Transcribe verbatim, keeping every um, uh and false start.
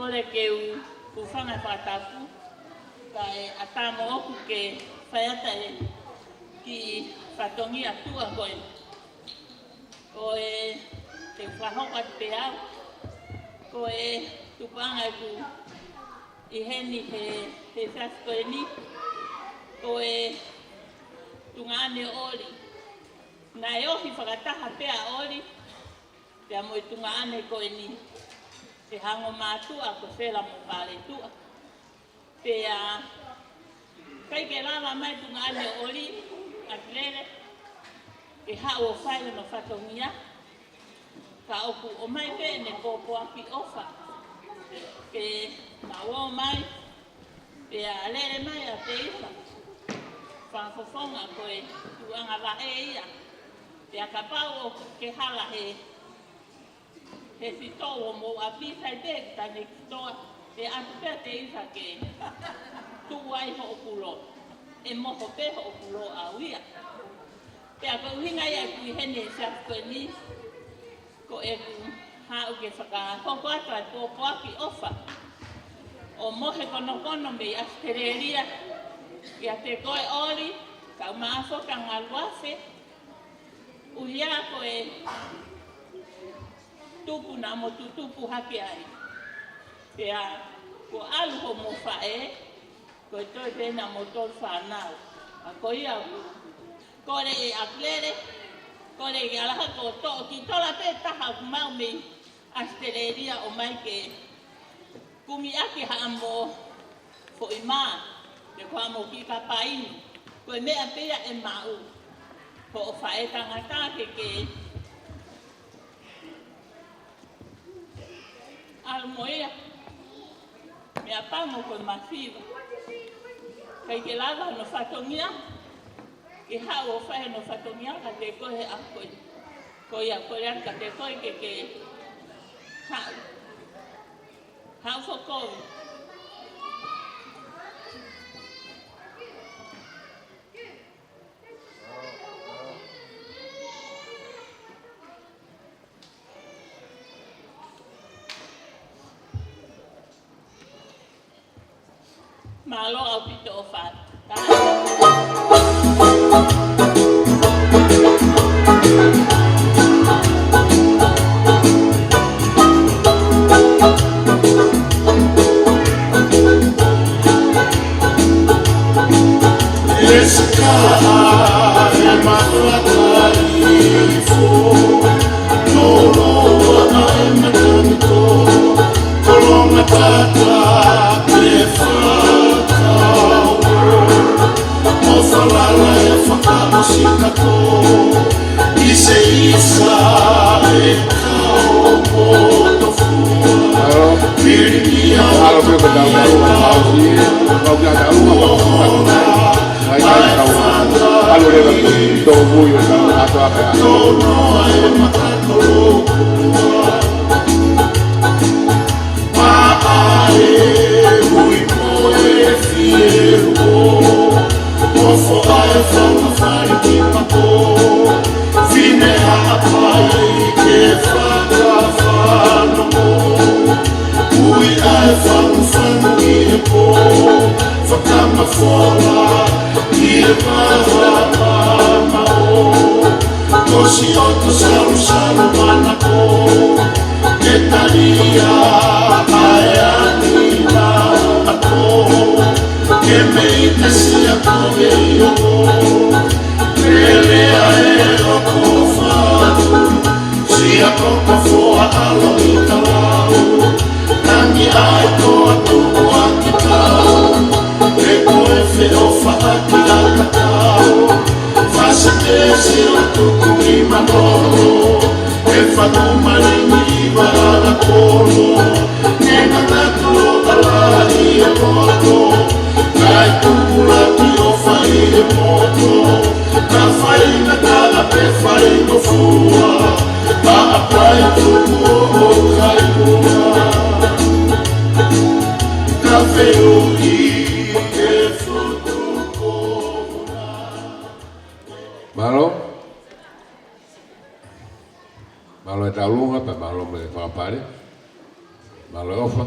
Kole ke u hūfanga he fakatapu, kae ʻatā moʻoku ke fai atu e kiʻi fatongia tuʻa ko eni. Ko e, te u fakahoko atu pē au, ko e tupuʻanga ʻeku ʻi heni he, he efiafi ko eni, ko e tuongaʻane ʻo ʻOli. Naʻe ohi fakataha pē ʻa ʻOli pea mo e tuongaʻane ko eni, ʻe hangē ko mātuʻa ko Sela mo Paletuʻa. Pea ʻikai ke lava mai tuongaʻane ʻo ʻOli, ʻAkilele, ke haʻu ʻo fai hono fatongia, ka ʻoku ʻomai pē ʻene pōpoaki ʻofa ke ma ō mai, pea lele mai ʻa Teifa, fakafofonga ko e tuongaʻane ia. Pea kapau ʻoku ke hala he he sitoa ʻo mou ʻapi, sai pē ki taʻane sitoa, ʻe ʻatu pē ʻa Teifa ke tuku ai hoʻo kulo, ʻe moho pē hoʻo kulo ʻau ia. Pea ko e ʻuhinga ia ʻeku ʻi heni he efiafi ko eni, ko ʻeku haʻu ke fakahoko atu ʻa e pōpoaki ʻofa ʻo mohe konokono mei ʻAositelēlia kiate koe ʻOli, kau Maʻafu Kangaluafe, ʻuhinga ko e tupu naʻa mo tutupu hake ai. Pea kuo ʻalu hoʻomo faʻē, ko e toe pē naʻa mo tolu fānau. ʻA ko ia ʻoku kole ʻe ʻAkilele, kole ke ʻalu hake ʻo toʻo kiʻi tola pē taha ʻoku maʻu mei ʻAositelēlia ʻo ʻomai ke kumi ʻaki haʻamo foʻi mā, pe ko haʻamo kiʻi kapa inu. Ko e meʻa pē ia ʻe maʻu. Ko hoʻo faʻētangata ke ke ʻalu mo ia. Meʻapango ko e masiva. ʻIkai ke lava hono fatongia, ke haʻu ʻo fai hono fatongia kiate koe he ʻaho ko eni. Ko ia, ko ia kiate koe ke ke haʻu. Haʻu foki. Mālō ʻaupito ʻofa. Mālō. Mālō e tauʻolunga, pea mālō mo e fakapale. Mālō e ʻofa.